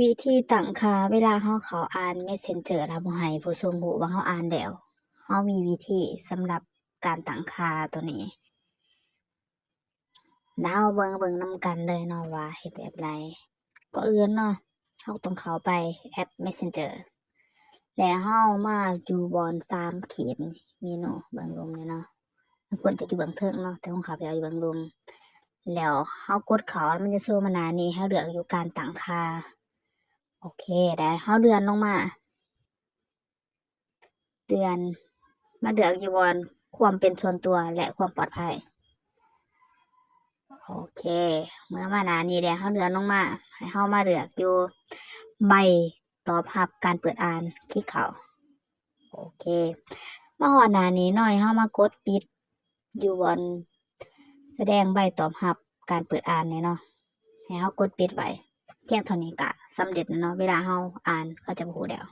ວິທີຕັ້ງຄ່າ ເວລາເຮົາເຂົ້າອ່ານ Messenger ແລ້ວບໍ່ໃຫ້ຜູ້ສົ່ງຮູ້ວ່າເຮົາອ່ານແລ້ວ, ເຮົາມີວິທີສຳລັບການຕັ້ງຄ່າໂຕນີ້. ແລ້ວເຮົາເບິ່ງ ເບິ່ງນຳກັນເລີຍເນາະວ່າເຮັດແບບໃດ. ກ່ອນອື່ນເນາະ ເຮົາຕ້ອງເຂົ້າໄປແອັບ Messenger ແລ້ວເຮົາມາຢູ່ບ່ອນສາມຂີດ ເມນູເບື້ອງລຸ່ມນີ້ເນາະ. ມັນຄວນຈະຢູ່ເບື້ອງເທິງເນາະ ແຕ່ຂອງຂ້າພະເຈົ້າຢູ່ເບື້ອງລຸ່ມ. ແລ້ວເຮົາກົດເຂົ້າ ມັນຈະໂຊມາໜ້ານີ້ ໃຫ້ເຮົາເລືອກຢູ່ການຕັ້ງຄ່າ. ໂອເຄ ໄດ້ ເຮົາເລື່ອນລົງມາ ເລື່ອນ ມາເລືອກຢູ່ບ່ອນຄວາມເປັນສ່ວນຕົວ ແລະ ຄວາມປອດໄພ. ໂອເຄ ເມື່ອມາໜ້ານີ້ແລ້ວ ເຮົາເລື່ອນລົງມາ ໃຫ້ເຮົາມາເລືອກຢູ່ໃບຕອບຮັບການເປີດອ່ານ ຄລິກເຂົ້າ. ໂອເຄ ມາຮອດໜ້ານີ້ເນາະ ໃຫ້ເຮົາມາກົດປິດຢູ່ບ່ອນສະແດງໃບຕອບຮັບການເປີດອ່ານນີ້ເນາະ ໃຫ້ເຮົາກົດປິດໄວ້. ພຽງເທົ່ານີ້ກະສຳເລັດແລ້ວເນາະ ເວລາເຮົາອ່ານເຂົາຈະບໍ່ຮູ້ແລ້ວ.